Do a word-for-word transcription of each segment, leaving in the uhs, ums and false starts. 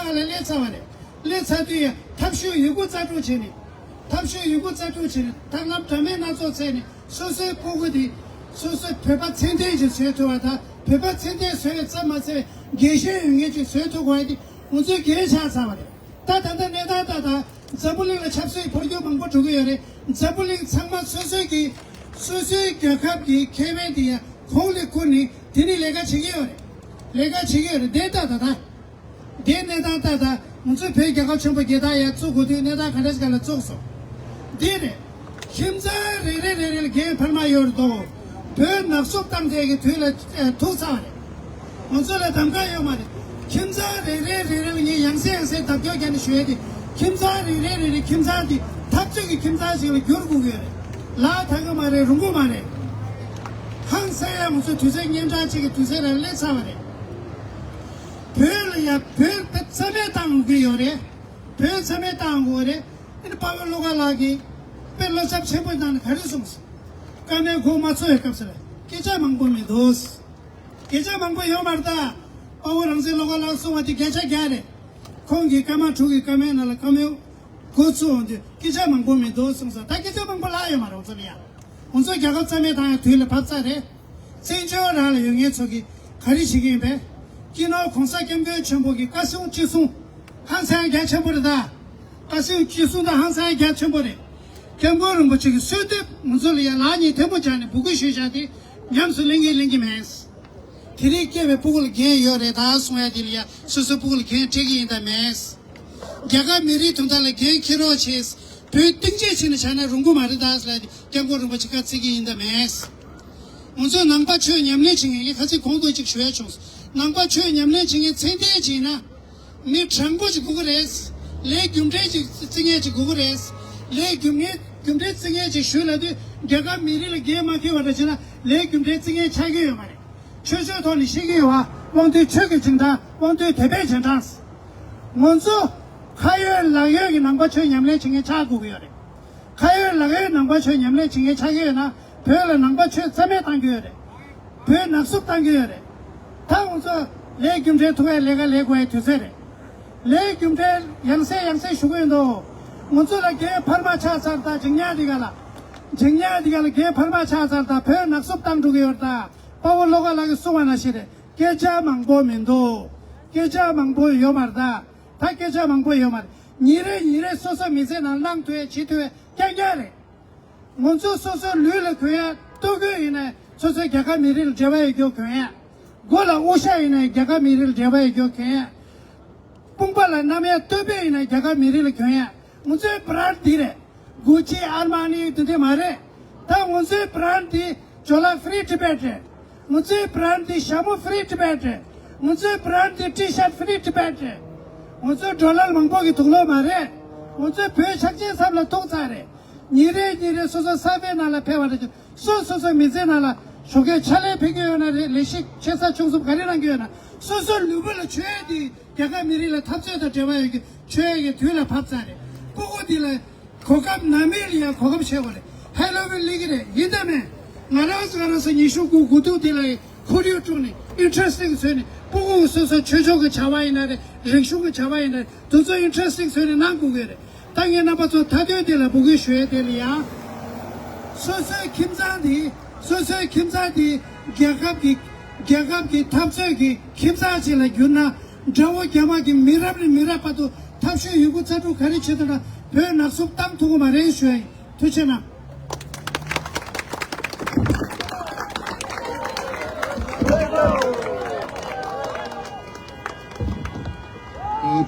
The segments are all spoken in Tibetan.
ལ་སླེབས་ཚར་བ་རེད། སླེབས་ཚར་དུས་ཡང་ཐབས་ཤེས་ཡོད་རྒུ་རྩལ་སྤྲུགས་བྱས་ནས། ཐབས་ཤེས་ཡོད་རྒུ་རྩལ་སྤྲུགས་བྱས་ནས་ཐབས་ལམ་འདྲ་མིན་སྣ་ཚོགས་བཙལ་ནས་སོ་སོའི་སྤུ་གུ་དེ་སོ་སོའི་བོད་པ་ཚད་ལྡན་ཞིག་བཟོས་ཐུབ་པ་དང་། བོད་པ་ཚད་ལྡན་བཟོས་ཙམ་མ་ཟད་རྒྱལ་ཞེན་ཡོད་མཁན་ཞིག་བཟོས་ཐུབ་དགོས་ཡ་དེ་ང་ཚོའི་འགན་ཆགས་ཚར་བ་རེད། ད་ད་ལྟ་གནས་སྟངས་ད་ད་འཛམ་བུ་གླིང་ལ་ཆབ་སྲིད་འཕོ་འགྱུར་མང་པོ་འགྲོ་གི་ཡོད་རེད། འཛམ་བུ་གླིང་ཚང་མ་སོ་སོའི་གི་སོ་སོའི་རྒྱལ་ཁབ་ཀྱི་ཁེ་ཕན་དེ་ཡང་གོང་ལ་བཀུར་ནས་དེ་ནི་ལས་ཀ་བྱེད་ཀྱི་ཡོད་རེད། ལས་ཀ་བྱེད་ཀྱི་ཡོད་རེད། དེ་ད་ད་ད། དེའི་གནས་སྟངས་ལྟར་ད་ང་ཚོའི་བོད་རྒྱལ་ཁབ་ཆེན་པོ་རྒྱལ་དར་ཡར་བཙུགས་དགོས་དུས་གནས་སྟངས་ག་འདྲ་ཞིག་ལ་བཙུགས་སོང་། འདི་རེད། ཁྱིམ་ཚང་རེ་རེ་རེ་རེ་ལ་འགན་འཕར་མ་ཡོད་རེད་དོ། བོད་ནག་བསུབ་བཏང་དེ་གི་དུས་ལ་ཨེ་ཐུག་ཚར་བ་རེད། ང་ཚོ་ལ་གདམ་ག་ཡོད་མ་རེད། ཁྱིམ་ཚང་རེ་རེ་རེ་རེ་ལ་ངས་ཡང་སེ་ཡང་སེ་བརྡབ་སྐྱོར་བརྒྱབ་ནས་ཞུ་ཡ་དེ། ཁྱིམ་ཚང་རེ་རེ་རེ་རེ་ཁྱིམ་ཚང་དེ་འཐབ་རྩོད་ཀྱི་ཁྱིམ་ཚང་ཞིག་ལ་འགྱུར་དགོས་ཀྱི་ཡོད་རེད། ལག་ཐང་གི་མ་རེད། རུང་གི་མ་རེད། ཧང་སང་ཡ་ང་ཚོ་དུས་ཚོད་གཉན་འཕྲང་གཅིག་གི་དུས་ཚོད་ལ་སླེབས་ཚར་བ་རེད། བོད་ལ་ཡ་བོད་དཔེ་རྩ་མེད་བཏང་དགོས་ཡོད་རེད། བོད་རྩ་མེད་བཏང་དགོས་རེད། ཨ་ནི་དཔའ་བོ་བློ་དགའ་ལགས་ཀྱིས་དཔེ་བློ་འཚབ་ཆེན་པོ་གནང་ནས་ག་རེ་གསུངས་སོང་། བཀའ་མོལ་གོ་མ་ཚོར་བའི་སྐབས་སུ་ལ་སྐད་ཆ་མང་པོ་མི་འདུག་སྐད་ཆ་མང་པོ་ཡོད་མ་རེད་ད། དཔའ་བོ་རང་བཙན་བློ་དགའ་ལགས་གསུངས་པ་དེ་བརྒྱ་ཆ་བརྒྱ་རེད། ཁོང་གིས་སྐར་མ་དྲུག་གི་བཀའ་མོལ་ནང་ལ་བཀའ་མོལ་གོ་ཚུར་འོང་དུས་སྐད་ཆ་མང་པོ་མི་འདུག་གསུངས་སོང་། ད་སྐད་ཆ་མང་པོ་ལབ་ཡོད་མ་རེད། ང་ཚོ་ལ་ཡ། ང་ཚོ་རྒྱལ་ཁབ་རྩ་མེད་བཏང་ཡ་དུས་ལ་བབ་ཚར་རེད། བཙན་བྱོལ་རང་ལ་ཡོད་མཁན་ཚོ་གིས་ག་རེ་བྱེད་ཀྱི་ཡིན་པས། སྤྱི་ནོར་༸གོང་ས་༸སྐྱབས་མགོན་ཆེན་པོ་གི་བཀའ་གསུང་ཅི་གསུང་། ཧང་སང་རྒྱ་ཆེན་པོ་རེད་ད། བཀའ་གསུང་ཅི་གསུང་དང་ཧང་སང་རྒྱ་ཆེན་པོ་རེད།༸སྐྱབས་མགོན་རིན་པོ་ཆེ་གི་གསོལ་འདེབས་ང་ཚོ་ལ་ཡ་ལག་གཉིས་ཐལ་མོ་སྦྱར་ནས་འབོད་སྐུལ་ཞུས་བཞག་དེ་ཉམས་སུ་ལེན་གྱི་ལེན་གྱི་མེད། དེ་རིང་སྐྱེས་པའི་སྤུ་གུ་ལ་འགན་ཡོད་རེད་ད་གསུང་ཡ་དེ་ལ་ཡ་སོ་སོའི་སྤུ་གུ་ལ་འགན་འཁྲི་གི་ཡིན་ད་མེད། རྒྱ་གར་མི་རིགས་དོན་དག་ལ་འགན་འཁྱེར་རོགས་བྱེད། བོད་སྟེང་ཆད་ཕྱིན་ནས་བྱས་ན་རུང་གི་མ་རེད་ད་ཟེར་ལ་༸སྐྱབས་མགོན་རིན་པོ་ཆེ་བཀའ་བརྩི་གི་ཡིན་ད་མེད། ང་ཚོས་ནང་པ་ཆོས་ཉམས་ལེན་བྱེད་མཁན་ངས་ཁ་ཚིག་གོང་དུ་ཅིག་ཞུ་ཡ་བྱུང་། ནང་པ་ཆོས་ཉམས་ལེན་བྱེད་མཁན་ཚད་ལྡན་ཅིག་ཡིན་ན། མི་དྲང་པོ་ཅིག་དགོས་ཀྱི་རེད། ལས་རྒྱུ་འབྲས་ཅིག་བརྩི་མཁན་ཅིག་དགོས་ཀྱི་རེད། ལས་རྒྱུ་འབྲས་རྒྱུ་འབྲས་བརྩི་མཁན་ཅིག་ཞུས་ལབ་དུས་རྒྱ་གར་མི་རིགས་ལ་འགན་མ་འཁྱེར་བ་འདྲ་བྱས་ན་ལས་རྒྱུ་འབྲས་བརྩི་མཁན་ཆགས་ཀྱི་ཡོད་མ་རེད། ཆོས་ཕྱོགས་ཐོག་ནས་བཤད་ཀྱི་ཡོད་པ་དབང་དུས་ཆོས་ཀྱི་རྗེས་འབྲང་དབང་དུས་དད་པའི་རྗེས་འབྲང་། ང་ཚོ་ཁ་ཡོད་ལག་ཡོད་ཀྱི་ནང་པ་ཆོས་ཉམས་ལེན་བྱེད་མཁན་ཆགས་དགོས་ཀྱི་ཡོད་རེད། ཁ་ཡོད་ལག་ཡོད་ནང་པ་ཆོས་ཉམས་ལེན་བྱེད་མཁན་ཆགས་ཀྱི་ཡོད་ན་བོད་ལ་ནང་པ་ཆོས་རྩ་མེད་བཏང་གི་ཡོད་རེད། བོད་ནག་བསུབ་བཏང་གི་ཡོད་རེད། ད་ང་ཚོ་ལས་རྒྱུ་འབྲས་ཐུག་ཡ་ལས་ཀ་ལས་དགོས་ཡ་དུས་ཚོད་རེད། ལས་རྒྱུ་འབྲས་ཡང་སེ་ཡང་སེ་ཞུ་གི་ཡོད་འདུག་ང་ཚོ་ལ་འགན་འཕར་མ་ཆགས་ཚར། ད་འཇིགས་ཉག་འདི་ག་ལ། འཇིགས་ཉག་འདི་ག་ལ་འགན་འཕར་མ་ཆགས་ཚར། ད་བོད་ནག་བསུབ་བཏང་འགྲོ་གི་ཡོད་རེད། ད་དཔའ་བོ་བློ་དགའ་ལགས་ཀྱིས་གསུངས་པ་ནང་བཞིན་རེད། སྐད་ཆ་མང་པོ་མི་འདུག་སྐད་ཆ་མང་པོ་ཡོད་མ་རེད་ད། ད་སྐད་ཆ་མང་པོ་ཡོད་མ་རེད། ཉིན་རེ་ཉིན་རེ་སོ་སོ་མི་ཚེ་ནང་བླང་ཐུབ་ཡ་བྱེད་ཐུབ་ཡ་རྐྱང་རྐྱང་རེད། ང་ཚོ་སོ་སོའི་ལུས་ལ་གྱོན་ཡ། ལྟོ་གོས་ཡིན་ན་སོ་སོའི་རྒྱལ་ཁབ་མི་རིགས་ལ་འབྲེལ་བ་ཡོད་རྒྱུ་གྱོན་ཡ། མགོ་ལ་དབུ་ཞྭ་ཡིན་ན་རྒྱལ་ཁབ་མི་རིགས་ལ་འབྲེལ་བ་ཡོད་རྒྱུ་གྱོན་ཡ། དཔུང་པ་ལ་བསྣམས་ཡ་སྟོད་སྦས་ཡིན་ན་རྒྱལ་ཁབ་མི་རིགས་ལ་གྱོན་ཡ། ང་ཚོའི་བྷ་རན་འདི་རེད། གུ་ཅི་ཨར་མ་ནི་དེ་འདྲ་མ་རེད། ད་ང་ཚོའི་བྷ་རན་འདི་ཇོ་ལ་Free Tibet རེད། ང་ཚོའི་བྷ་རན་འདི་ཞྭ་མོ་Free Tibet རེད། ང་ཚོའི་བྷ་རན་འདི་ཊི་ཤརཊ་Free Tibet རེད། ང་ཚོའི་ཌོ་ལར་མང་པོ་གི་དུག་ལོག་མ་རེད། ང་ཚོའི་བོད་ཆགས་ཅན་ཚབ་ལ་ཐུག་ཚར་རེད། ཉིན་རེ་ཉིན་རེ་སོ་སོ་ས་བོན་ནང་ལ་ཕེབས་པ་རེད། སོ་སོ་སོ་མི་ཚེ་ནང་ལ་ཞོགས་ཀས་ཕྱག་ལས་ཕེབས་ཀྱི་ཡོད་ན་རེད། ལས་ཤིག་ཆེ་ས་ཆུང་གསུམ་ག་རེ་གནང་གི་ཡོད་ན་སོ་སོ་ལུས་པོ་ལ་མཆོད་ཡ་དེ་རྒྱལ་ཁབ་མི་རིགས་ལ་འཐབ་རྩོད་དང་འབྲེལ་བ་ཡོད་ཀྱི་མཆོད་ཡ་གི་དུས་ལ་བབ་ཚར་རེད། སྤུ་གུ་འདི་ལ་གོ་སྐབས་ནམ་ཡིན་ལ་ཡང་གོ་སྐབས་ཆགས་པ་རེད། ཧེ་ལོ་ཝིན་སླེབས་ཀྱི་རེད། ཡིན་དང་མིན། ང་རང་ང་རང་ཚོ་ཉི་ཤུ་དགུ་དགུ་ཐུག་འདི་ལ་ཡང་ཁོར་ཡུག་དཀྲུགས་ནས་ཨིན་ཊི་རེ་སི་ཊིང་བཟོས་ནས་སྤུ་གུ་སོ་སོ་ཆོས་ཕྱོགས་ཀྱི་བྱ་བ་ཡིན་ན་རེད། རིག་གཞུང་གི་བྱ་བ་ཡིན་ན་རེད། དེ་ཚོ་ཨིན་ཊི་རེ་སི་ཊིང་བཟོས་ནས་གནང་དགོས་ཀྱི་རེད། ད་ངས་རྣམ་པ་ཚོ་མཐའ་དོན་དེ་ལ་འབོད་སྐུལ་ཞུ་ཡས་དེ་ལ་ཡང་། སོ་སོའི་ཁྱིམ་ཚང་དེ་སོ་སོའི་ཁྱིམ་ཚང་དེ་རྒྱལ་ཁབ་ཀྱི་རྒྱལ་ཁབ་ཀྱི་འཐབ་རྩོད་ཀྱི་ཁྱིམ་ཚང་ཅིག་ལ་བསྒྱུར་ན། དགྲ་བོ་རྒྱ་དམར་གྱིས་མི་རབས་ནས་མི་རབས་བར་དུ་ཐབས་ཤེས་ཡོད་རྒུ་རྩལ་སྤྲུགས་ག་རེ་བྱེད་ཐུབ་ན་བོད་ནག་བསུབ་བཏང་ཐུབ་ཀྱི་མ་རེད་ཞུ་ཡ་ཡིན། ཐུགས་རྗེ་གནང་།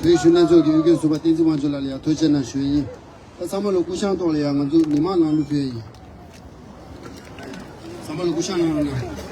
བོད་གཞོན་ནུ་ཚོགས་ཀྱི་དབུས་སྐྱོང་ཟུར་པ་བསྟན་འཛིན་དབང་ཕྱུག་ལགས་ལ་ཡང་ཐུགས་རྗེ་གནང་ཞུ་ཡི་ཡིན། ད་ཚང་མ་ལ་སྐུ་ཞབས་ཐོག་ལ་ཡང་ང་ཚོ་མི་མང་ནང་ལུ་ཕུལ་ཡི་ཡིན། ཚང་མ་ལ་སྐུ་ཞབས་གནང་རོགས་གནང་།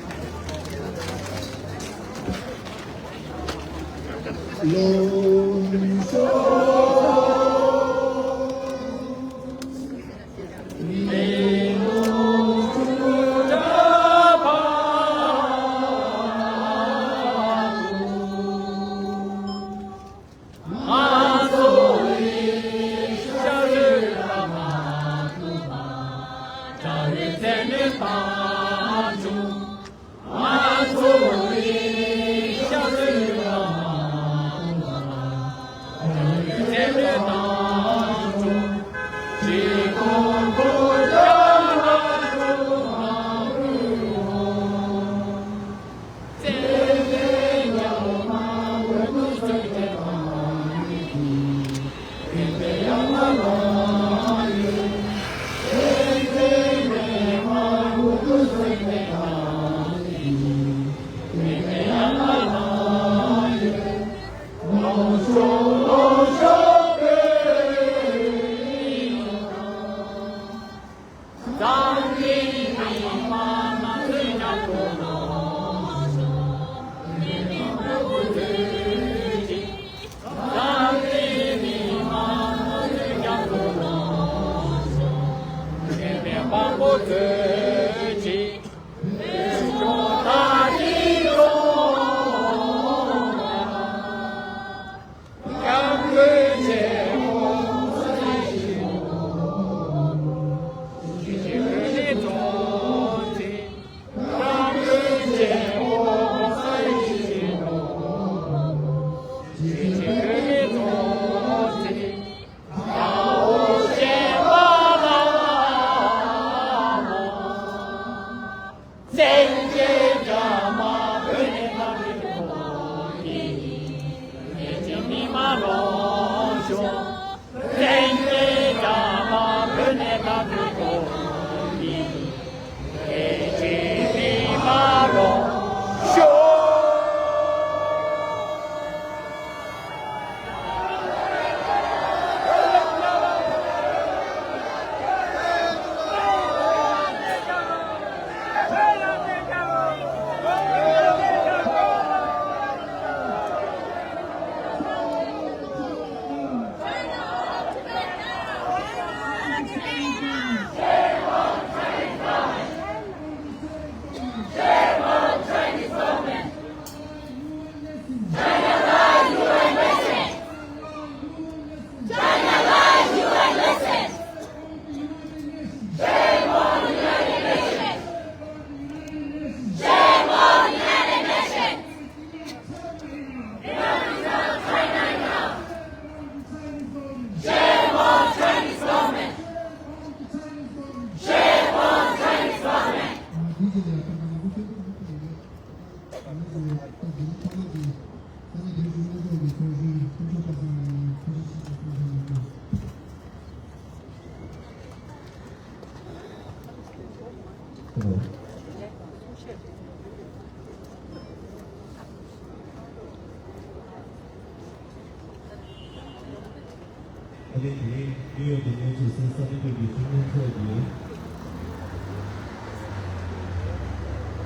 ཨ་ནི་དེ་རིང་ནིའུ་ཡོག་གི་དངུལ་ཆུ་སེ་ས་མི་ཐོག་གི་ཁྲིམས་ལྷན་ཚོགས་ཀྱིས།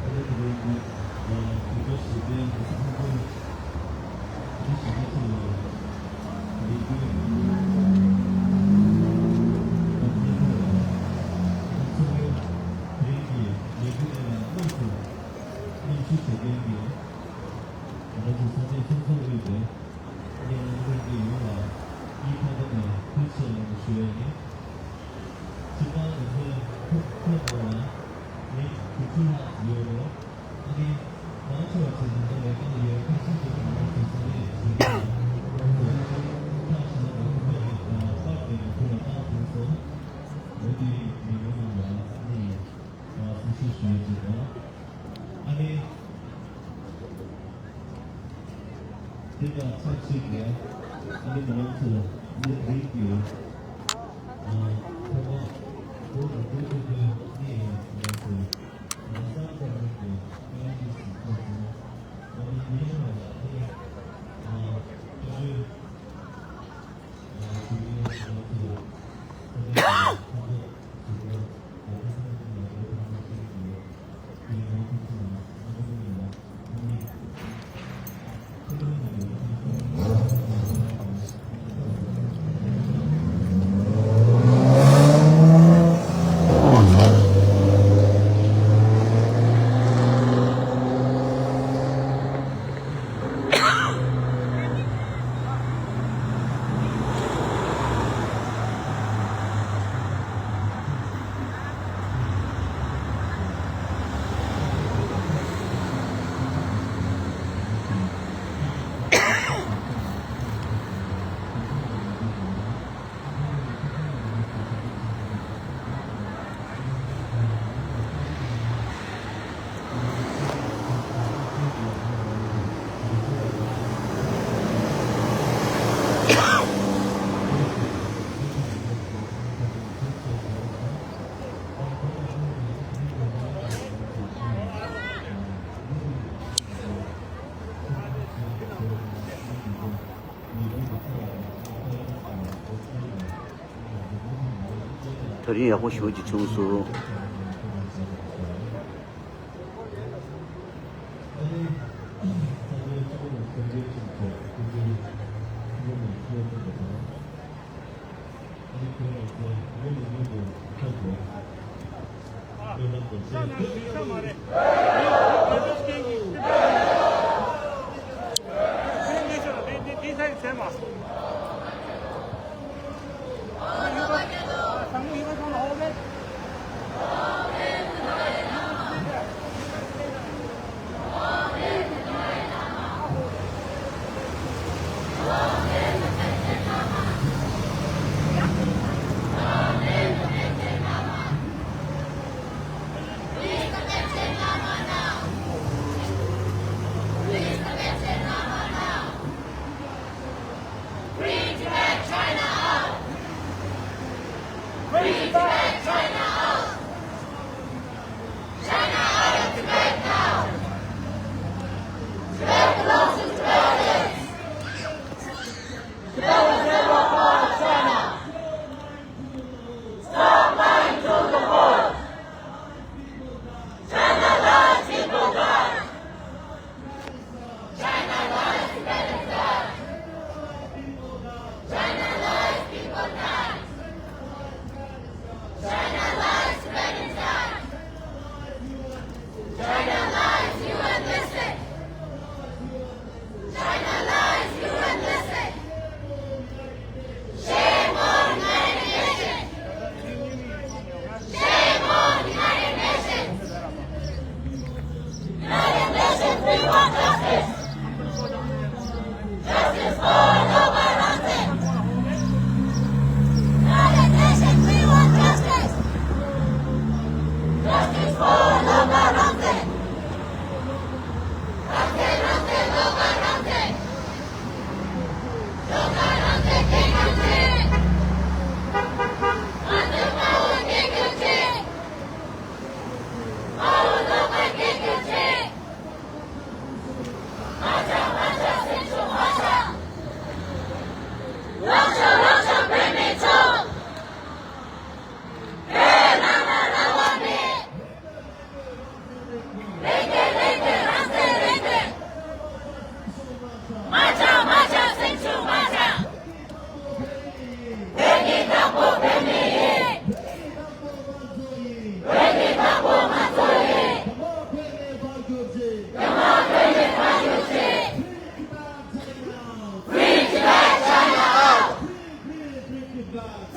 ཨ་ནི་དེ་རིང་གི་ཨ་དུས་ཚོད་ཞིག་སྟེང་གི་ས་ཁང་ཁོངས་ཀྱི་ཞིབ་ཕྲ་ཆེ་བའི་ལས་འགུལ་ཨ་ནི་ཐོག་ལ་ཚོགས་པའི་དེ་རིང་གི་ལས་འགུལ་དེ་ལ་དངོས་སུ་མཉམ་ཞུགས་བྱེད་མཁན་གྱི་ང་ཚོ་ས་གནས་སོ་སོ་དབུས་པའི་ངའི་ལམ་ལུགས་འདི་ཡོངས་ལ་སྙིང་ཐག་པ་ནས་ཐུགས་རྗེ་ཆེ་ལབ་ཞུ་ཡ་ཡིན། སྤྱིར་བཏང་ང་ཚོའི་ཐུགས་ཐུགས་ནང་ལ་མི་དགུ་བཅུ་ལྷག་ཡོད་རེད། ཨ་ནི་མང་ཆེ་བ་བྱས་ན་ད་ལས་ཀ་ལ་ཡོད་ཁ་ཤས་ཀྱིས་ང་ཚོ་ས་གནས་བྱེད་ཀྱི་ཡོད། ཁ་ཤས་ལ་ཁོ་པ་ཡིན་པ་པར་དེ་ནས་ཁོ་ལ་བཏང་ཐུབ་སོང་། འོ་དེ་མི་མང་ལ་ཨ་ནི་གསལ་བཤད་ཞུ་ཡ་ཅིག་དང་། ཨ་ནི། དེ་དང་ཆབས་ཅིག་ལ་ཨ་ནི་ང་ཚོ་ནི་རིགས་ཀྱི་ཨ་ཐོག་མ་བོད་ཀྱི་སྐད་ཆ་དེ་གནས་ཡོད་ང་ཚོ་ལ་སང་ཁོ་རང་གི་ཨ་ནི་སི་ཁོ་ཚོ་ཨ་ནི་ཉེ་བ་ལ་ཨ་ནི་ཨ་སྐད་ཆ་ཨ་ཞུ་ཡས་ང་ཚོ་ཨ་ནི་ཁོ་ཚོ། ད་རིང་ཡག་པོ་ཞེ་པོ་ཅིག་བྱུང་སོང་།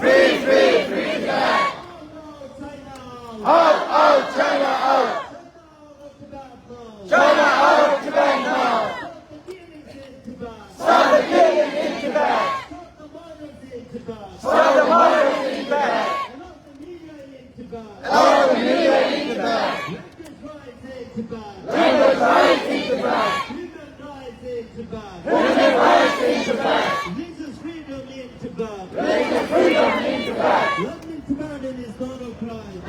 Free, free, free Tibet! Out, out, China out! China out of Tibet now! Stop the killing in Tibet! Stop the murders in Tibet! Allow the media in Tibet! Language rights in Tibet! Human rights in Tibet! Human rights in Tibet! Religious freedom in Tibet! Religious freedom in Tibet! London Tibetan is not a crime!